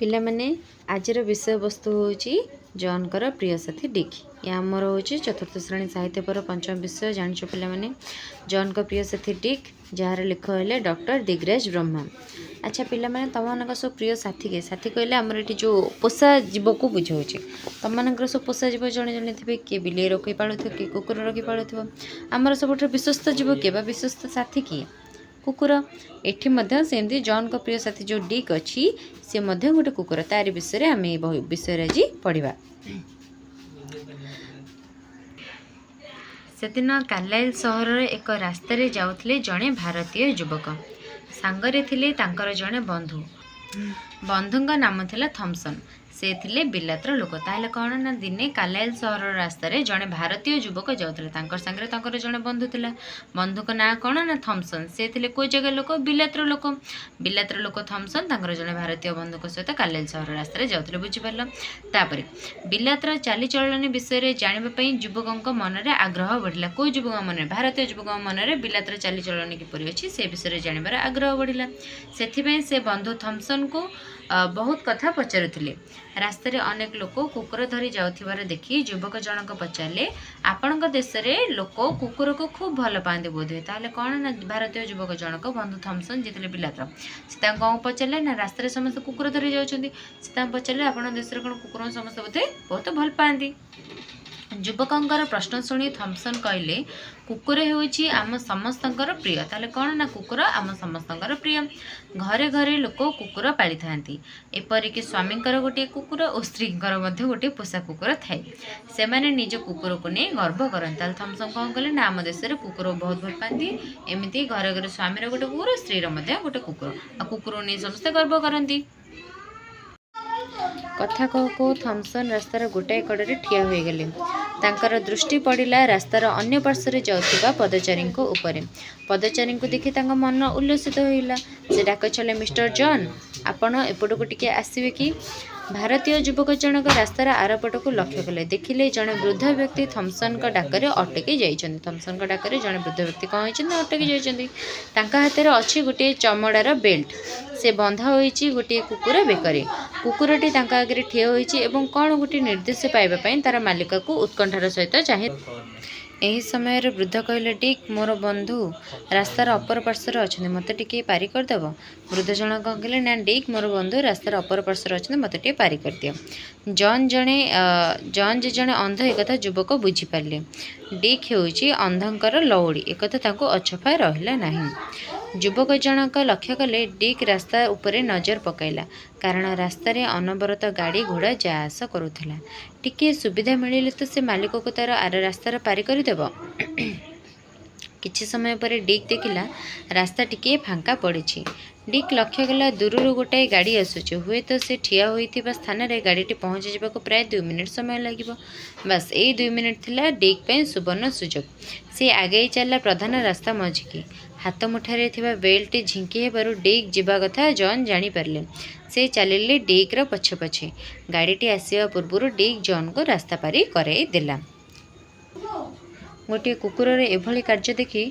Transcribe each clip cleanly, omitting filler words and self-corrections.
ପିଲାମାନେ, ଆଜିର ବିଷୟବସ୍ତୁ ହେଉଛି ଜନ୍ଙ୍କର ପ୍ରିୟ ସାଥୀ ଡିକ୍। ଏହା ଆମର ହେଉଛି ଚତୁର୍ଥ ଶ୍ରେଣୀ ସାହିତ୍ୟ ପର ପଞ୍ଚମ ବିଷୟ। ଜାଣିଛ ପିଲାମାନେ, ଜନ୍ଙ୍କ ପ୍ରିୟ ସାଥୀ ଡିକ୍, ଯାହାର ଲେଖକ ହେଲେ ଡକ୍ଟର ଦିଗରାଜ ବ୍ରହ୍ମା। ଆଚ୍ଛା ପିଲାମାନେ, ତୁମମାନଙ୍କ ସବୁ ପ୍ରିୟ ସାଥୀ କିଏ? ସାଥୀ କହିଲେ ଆମର ଏଠି ଯେଉଁ ପୋଷା ଜୀବକୁ ବୁଝାଉଛି। ତୁମମାନଙ୍କର ସବୁ ପୋଷା ଜୀବ ଜଣେ ଜଣେ ଥିବେ। କିଏ ବିଲେଇ ରଖି ପାଳୁଥିବ, କିଏ କୁକୁର ରଖି ପାଳୁଥିବ। ଆମର ସବୁଠାରୁ ବିଶ୍ୱସ୍ତ ଜୀବ କିଏ ବା ବିଶ୍ୱସ୍ତ ସାଥୀ କିଏ? କୁକୁର। ଏଠି ମଧ୍ୟ ସେମିତି ଜନ୍ଙ୍କ ପ୍ରିୟ ସାଥୀ ଯେଉଁ ଡିକ୍ ଅଛି, ସେ ମଧ୍ୟ ଗୋଟେ କୁକୁର। ତାରି ବିଷୟରେ ଆମେ ଏ ବହି ବିଷୟରେ ଆଜି ପଢ଼ିବା। ସେଦିନ କାର୍ଲାଇଲ ସହରର ଏକ ରାସ୍ତାରେ ଯାଉଥିଲେ ଜଣେ ଭାରତୀୟ ଯୁବକ। ସାଙ୍ଗରେ ଥିଲେ ତାଙ୍କର ଜଣେ ବନ୍ଧୁ। ବନ୍ଧୁଙ୍କ ନାମ ଥିଲା ଥମ୍ସନ୍। ସେ ଥିଲେ ବିଲାତର ଲୋକ। ତାହେଲେ କ'ଣ ନା, ଦିନେ କାର୍ଲାଇଲ ସହରର ରାସ୍ତାରେ ଜଣେ ଭାରତୀୟ ଯୁବକ ଯାଉଥିଲେ। ତାଙ୍କର ସାଙ୍ଗରେ ତାଙ୍କର ଜଣେ ବନ୍ଧୁ ଥିଲା। ବନ୍ଧୁଙ୍କ ନାଁ କ'ଣ ନା ଥମ୍ସନ୍। ସେ ଥିଲେ କେଉଁ ଜାଗା ଲୋକ? ବିଲାତର ଲୋକ। ବିଲାତର ଲୋକ ଥମ୍ସନ୍ ତାଙ୍କର ଜଣେ ଭାରତୀୟ ବନ୍ଧୁଙ୍କ ସହିତ କାର୍ଲାଇଲ ସହର ରାସ୍ତାରେ ଯାଉଥିଲେ। ବୁଝିପାରିଲ? ତାପରେ ବିଲାତର ଚାଲିଚଳଣି ବିଷୟରେ ଜାଣିବା ପାଇଁ ଯୁବକଙ୍କ ମନରେ ଆଗ୍ରହ ବଢ଼ିଲା। କେଉଁ ଯୁବକଙ୍କ ମନରେ? ଭାରତୀୟ ଯୁବକଙ୍କ ମନରେ ବିଲାତର ଚାଲିଚଳଣି କିପରି ଅଛି, ସେ ବିଷୟରେ ଜାଣିବାର ଆଗ୍ରହ ବଢ଼ିଲା। ସେଥିପାଇଁ ସେ ବନ୍ଧୁ ଥମ୍ସନ୍କୁ ବହୁତ କଥା ପଚାରୁଥିଲେ। ରାସ୍ତାରେ ଅନେକ ଲୋକ କୁକୁର ଧରି ଯାଉଥିବାର ଦେଖି ଯୁବକ ଜଣକ ପଚାରିଲେ, ଆପଣଙ୍କ ଦେଶରେ ଲୋକ କୁକୁରକୁ ଖୁବ୍ ଭଲ ପାଆନ୍ତି ବୋଧହୁଏ? ତାହେଲେ କ'ଣ ନା, ଭାରତୀୟ ଯୁବକ ଜଣକ ବନ୍ଧୁ ଥମ୍ସନ୍ ଯିଏ ଥିଲେ ବିଲାତର, ସେ ତାଙ୍କୁ କ'ଣ ପଚାରିଲେ ନା, ରାସ୍ତାରେ ସମସ୍ତେ କୁକୁର ଧରି ଯାଉଛନ୍ତି। ସେ ତାଙ୍କୁ ପଚାରିଲେ, ଆପଣଙ୍କ ଦେଶରେ କ'ଣ କୁକୁରଙ୍କୁ ସମସ୍ତେ ବୋଧେ ବହୁତ ଭଲ ପାଆନ୍ତି? ଯୁବକଙ୍କର ପ୍ରଶ୍ନ ଶୁଣି ଥମ୍ସନ୍ କହିଲେ, କୁକୁର ହେଉଛି ଆମ ସମସ୍ତଙ୍କର ପ୍ରିୟ। ତାହେଲେ କ'ଣ ନା, କୁକୁର ଆମ ସମସ୍ତଙ୍କର ପ୍ରିୟ। ଘରେ ଘରେ ଲୋକ କୁକୁର ପାଳିଥାନ୍ତି। ଏପରିକି ସ୍ୱାମୀଙ୍କର ଗୋଟିଏ କୁକୁର ଓ ସ୍ତ୍ରୀଙ୍କର ମଧ୍ୟ ଗୋଟିଏ ପୋଷା କୁକୁର ଥାଏ। ସେମାନେ ନିଜ କୁକୁରକୁ ନେଇ ଗର୍ବ କରନ୍ତି। ତାହେଲେ ଥମ୍ସନ୍ କ'ଣ କଲେ ନା, ଆମ ଦେଶରେ କୁକୁର ବହୁତ ଭଲ ପାଆନ୍ତି। ଏମିତି ଘରେ ଘରେ ସ୍ୱାମୀର ଗୋଟେ କୁକୁର, ସ୍ତ୍ରୀର ମଧ୍ୟ ଗୋଟେ କୁକୁର, ଆଉ କୁକୁରକୁ ନେଇ ସମସ୍ତେ ଗର୍ବ କରନ୍ତି। କଥା କହୁ କହୁ ଥମ୍ସନ୍ ରାସ୍ତାର ଗୋଟାଏ କଡ଼ରେ ଠିଆ ହୋଇଗଲେ। ତାଙ୍କର ଦୃଷ୍ଟି ପଡ଼ିଲା ରାସ୍ତାର ଅନ୍ୟ ପାର୍ଶ୍ୱରେ ଯାଉଥିବା ପଦଚାରୀଙ୍କ ଉପରେ। ପଦଚାରୀଙ୍କୁ ଦେଖି ତାଙ୍କ ମନ ଉଲ୍ଲସିତ ହୋଇଗଲା। ସେ ଡାକ ଛାଡ଼ିଲେ, ମିଷ୍ଟର ଜନ୍, ଆପଣ ଏପଟକୁ ଟିକିଏ ଆସିବେ କି? ଭାରତୀୟ ଯୁବକ ଜଣକ ରାସ୍ତାର ଆରପଟକୁ ଲକ୍ଷ୍ୟ କଲେ। ଦେଖିଲେ, ଜଣେ ବୃଦ୍ଧ ବ୍ୟକ୍ତି ଥମ୍ସନ୍ଙ୍କ ଡାକରେ ଅଟକି ଯାଇଛନ୍ତି। ଥମ୍ସନ୍ଙ୍କ ଡାକରେ ଜଣେ ବୃଦ୍ଧ ବ୍ୟକ୍ତି କ'ଣ ହେଇଛନ୍ତି? ଅଟକି ଯାଇଛନ୍ତି। ତାଙ୍କ ହାତରେ ଅଛି ଗୋଟିଏ ଚମଡ଼ାର ବେଲ୍ଟ। ସେ ବନ୍ଧା ହୋଇଛି ଗୋଟିଏ କୁକୁର ବେକରେ। କୁକୁରଟି ତାଙ୍କ ଆଗରେ ଠିଆ ହୋଇଛି ଏବଂ କ'ଣ ଗୋଟିଏ ନିର୍ଦ୍ଦେଶ ପାଇବା ପାଇଁ ତା'ର ମାଲିକକୁ ଉତ୍କଣ୍ଠାର ସହିତ ଚାହିଁ। ଏହି ସମୟରେ ବୃଦ୍ଧ କହିଲେ, ଡିକ୍, ମୋର ବନ୍ଧୁ ରାସ୍ତାର ଅପର ପାର୍ଶ୍ୱରେ ଅଛନ୍ତି, ମୋତେ ଟିକିଏ ପାରି କରିଦେବ? ବୃଦ୍ଧ ଜଣକ କ'ଣ କହିଲେ ନା, ଡିକ୍, ମୋର ବନ୍ଧୁ ରାସ୍ତାର ଅପର ପାର୍ଶ୍ୱରେ ଅଛନ୍ତି, ମୋତେ ଟିକେ ପାରି କରିଦିଅ। ଜନ୍ ଯେ ଜଣେ ଅନ୍ଧ, ଏକଥା ଯୁବକ ବୁଝିପାରିଲେ। ଡିକ୍ ହେଉଛି ଅନ୍ଧଙ୍କର ଲଉଡ଼ି, ଏକଥା ତାଙ୍କୁ ଅଛପା ରହିଲା ନାହିଁ। ଯୁବକ ଜଣକ ଲକ୍ଷ୍ୟ କଲେ, ଡିକ୍ ରାସ୍ତା ଉପରେ ନଜର ପକାଇଲା। କାରଣ ରାସ୍ତାରେ ଅନବରତ ଗାଡ଼ି ଘୋଡ଼ା ଯା ଆସ କରୁଥିଲା। ଟିକିଏ ସୁବିଧା ମିଳିଲେ ତ ସେ ମାଲିକକୁ ତା'ର ଆର ରାସ୍ତାର ପାରି କରିଦେବ। କିଛି ସମୟ ପରେ ଡିକ୍ ଦେଖିଲା, ରାସ୍ତା ଟିକିଏ ଫାଙ୍କା ପଡ଼ିଛି। ଡିକ୍ ଲକ୍ଷ୍ୟ କଲା, ଦୂରରୁ ଗୋଟାଏ ଗାଡ଼ି ଆସୁଛି। ହୁଏତ ସେ ଠିଆ ହୋଇଥିବା ସ୍ଥାନରେ ଗାଡ଼ିଟି ପହଞ୍ଚିଯିବାକୁ ପ୍ରାୟ 2 ମିନିଟ୍ ସମୟ ଲାଗିବ। ବାସ୍, ଏଇ 2 ମିନିଟ୍ ଥିଲା ଡିକ୍ ପାଇଁ ସୁବର୍ଣ୍ଣ ସୁଯୋଗ। ସେ ଆଗେଇ ଚାଲିଲା ପ୍ରଧାନ ରାସ୍ତା ମଝିକି। ହାତ ମୁଠାରେ ଥିବା ବେଲ୍ଟଟି ଝିଙ୍କି ହେବାରୁ ଡିକ୍ ଯିବା କଥା ଜନ୍ ଜାଣିପାରିଲେ। ସେ ଚାଲିଲେ ଡିକ୍ର ପଛେ ପଛେ। ଗାଡ଼ିଟି ଆସିବା ପୂର୍ବରୁ ଡିକ୍ ଜନ୍କୁ ରାସ୍ତା ପାରି କରାଇ ଦେଲା। ଗୋଟିଏ କୁକୁରର ଏଭଳି କାର୍ଯ୍ୟ ଦେଖି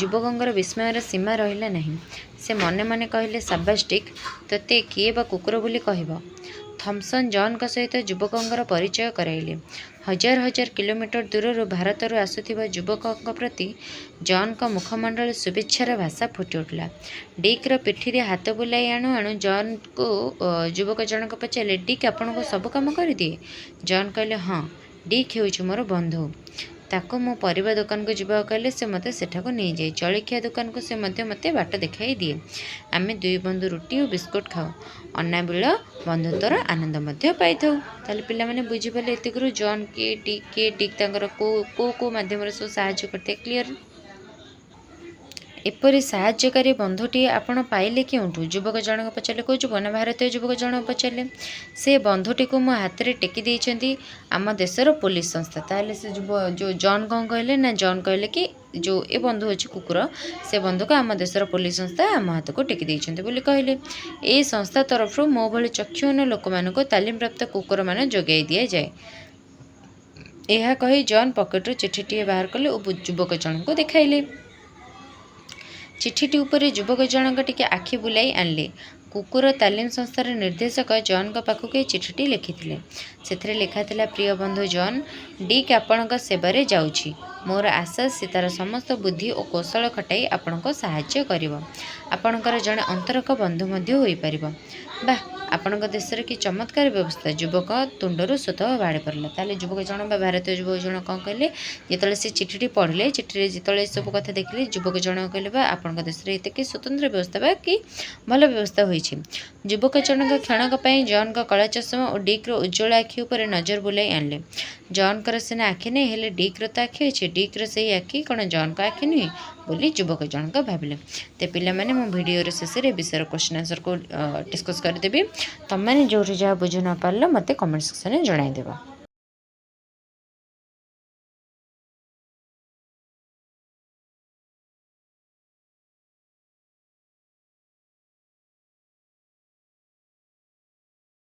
ଯୁବକଙ୍କର ବିସ୍ମୟର ସୀମା ରହିଲା ନାହିଁ। ସେ ମନେ ମନେ କହିଲେ, ସାବାସ୍ ଡିକ୍, ତୋତେ କିଏ ବା କୁକୁର ବୋଲି କହିବ? ଥମ୍ସନ୍ ଜନ୍ଙ୍କ ସହିତ ଯୁବକଙ୍କର ପରିଚୟ କରାଇଲେ। ହଜାର ହଜାର କିଲୋମିଟର ଦୂରରୁ ଭାରତରୁ ଆସୁଥିବା ଯୁବକଙ୍କ ପ୍ରତି ଜନ୍ଙ୍କ ମୁଖମଣ୍ଡଳରେ ଶୁଭେଚ୍ଛାର ଭାଷା ଫୁଟିଉଠିଲା। ଡିକ୍ର ପିଠିରେ ହାତ ବୁଲାଇ ଆଣୁ ଆଣୁ ଜନ୍କୁ ଯୁବକ ଜଣକ ପଚାରିଲେ, ଡିକ୍ ଆପଣଙ୍କ ସବୁ କାମ କରିଦିଏ? ଜନ୍ କହିଲେ, ହଁ, ଡିକ୍ ହେଉଛି ମୋର ବନ୍ଧୁ। ତାକୁ ମୁଁ ପରିବା ଦୋକାନକୁ ଯିବାକୁ କହିଲେ ସେ ମୋତେ ସେଠାକୁ ନେଇଯାଏ। ଜଳଖିଆ ଦୋକାନକୁ ସେ ମଧ୍ୟ ମୋତେ ବାଟ ଦେଖାଇ ଦିଏ। ଆମେ ଦୁଇ ବନ୍ଧୁ ରୁଟି ଓ ବିସ୍କୁଟ ଖାଉ। ଅନାବିଳ ବନ୍ଧୁତ୍ୱର ଆନନ୍ଦ ମଧ୍ୟ ପାଇଥାଉ। ତାହେଲେ ପିଲାମାନେ, ବୁଝିପାରିଲେ ଏତିକିରୁ ଜନ୍ କିଏ, ଡିକ୍ କିଏ, ଡିକ୍ ତାଙ୍କର କେଉଁ କେଉଁ କେଉଁ ମାଧ୍ୟମରେ ସବୁ ସାହାଯ୍ୟ କରିଥାଏ? କ୍ଲିଅର? ଏପରି ସାହାଯ୍ୟକାରୀ ବନ୍ଧୁଟିଏ ଆପଣ ପାଇଲେ କେଉଁଠୁ? ଯୁବକ ଜଣକ ପଚାରିଲେ। କେଉଁ ଯୁବକ ନା, ଭାରତୀୟ ଯୁବକ ଜଣକ ପଚାରିଲେ। ସେ ବନ୍ଧୁଟିକୁ ମୋ ହାତରେ ଟେକି ଦେଇଛନ୍ତି ଆମ ଦେଶର ପୋଲିସ ସଂସ୍ଥା। ତାହେଲେ ସେ ଯୁବ ଯେଉଁ ଜନ୍ କ'ଣ କହିଲେ ନା, ଜନ୍ କହିଲେ କି ଯେଉଁ ଏ ବନ୍ଧୁ ଅଛି କୁକୁର, ସେ ବନ୍ଧୁକୁ ଆମ ଦେଶର ପୋଲିସ ସଂସ୍ଥା ଆମ ହାତକୁ ଟେକି ଦେଇଛନ୍ତି ବୋଲି କହିଲେ। ଏହି ସଂସ୍ଥା ତରଫରୁ ମୋ ଭଳି ଚକ୍ଷୁହୀନ ଲୋକମାନଙ୍କୁ ତାଲିମପ୍ରାପ୍ତ କୁକୁରମାନ ଯୋଗାଇ ଦିଆଯାଏ। ଏହା କହି ଜନ୍ ପକେଟରୁ ଚିଠିଟିଏ ବାହାର କଲେ ଓ ଯୁବକ ଜଣଙ୍କୁ ଦେଖାଇଲେ। ଚିଠିଟି ଉପରେ ଯୁବକ ଜଣକ ଟିକେ ଆଖି ବୁଲାଇ ଆଣିଲେ। କୁକୁର ତାଲିମ ସଂସ୍ଥାର ନିର୍ଦ୍ଦେଶକ ଜନ୍ଙ୍କ ପାଖକୁ ଏ ଚିଠିଟି ଲେଖିଥିଲେ। ସେଥିରେ ଲେଖାଥିଲା, ପ୍ରିୟ ବନ୍ଧୁ ଜନ୍, ଡିକ୍ ଆପଣଙ୍କ ସେବାରେ ଯାଉଛି। ମୋର ଆଶା, ସେ ତା'ର ସମସ୍ତ ବୁଦ୍ଧି ଓ କୌଶଳ ଖଟାଇ ଆପଣଙ୍କୁ ସାହାଯ୍ୟ କରିବ। ଆପଣଙ୍କର ଜଣେ ଅନ୍ତରଙ୍ଗ ବନ୍ଧୁ ମଧ୍ୟ ହୋଇପାରିବ। ବାଃ, ଆପଣଙ୍କ ଦେଶରେ କି ଚମତ୍କାର ବ୍ୟବସ୍ଥା! ଯୁବକ ତୁଣ୍ଡରୁ ସ୍ୱତଃ ବାହାରି ପଡ଼ିଲା। ତାହେଲେ ଯୁବକ ଜଣ ବା ଭାରତୀୟ ଯୁବକ ଜଣ କ'ଣ କହିଲେ? ଯେତେବେଳେ ସେ ଚିଠିଟି ପଢ଼ିଲେ, ଚିଠିରେ ଯେତେବେଳେ ଏସବୁ କଥା ଦେଖିଲେ, ଯୁବକ ଜଣ କହିଲେ, ବା, ଆପଣଙ୍କ ଦେଶରେ ଏତେ କି ସ୍ୱତନ୍ତ୍ର ବ୍ୟବସ୍ଥା ବା କି ଭଲ ବ୍ୟବସ୍ଥା ହୋଇଛି। ଯୁବକ ଜଣକ କ୍ଷଣକ ପାଇଁ ଜନ୍ଙ୍କ କଳା ଚଷମା ଓ ଡିକ୍ର ଉଜ୍ଜ୍ୱଳ ଆଖି ଉପରେ ନଜର ବୁଲାଇ ଆଣିଲେ। ଜନ୍ଙ୍କର ସିନା ଆଖି ନାହିଁ, ହେଲେ ଡିକ୍ର ତ ଆଖି ଅଛି। ଡିକ୍ର ସେଇ ଆଖି କ'ଣ ଜନ୍ଙ୍କ ଆଖି ନୁହେଁ ବୋଲି ଯୁବକ ଜଣକ ଭାବିଲେ। ତ ପିଲାମାନେ, ମୁଁ ଭିଡ଼ିଓର ଶେଷରେ ଏ ବିଷୟର କ୍ୱେଶ୍ଚନ୍ ଆନ୍ସର୍କୁ ଡିସ୍କସ୍ କରିଦେବି। ତୁମେମାନେ ଯେଉଁଠି ଯାହା ବୁଝି ନ ପାରିଲ, ମୋତେ କମେଣ୍ଟ ସେକ୍ସନରେ ଜଣାଇଦେବ।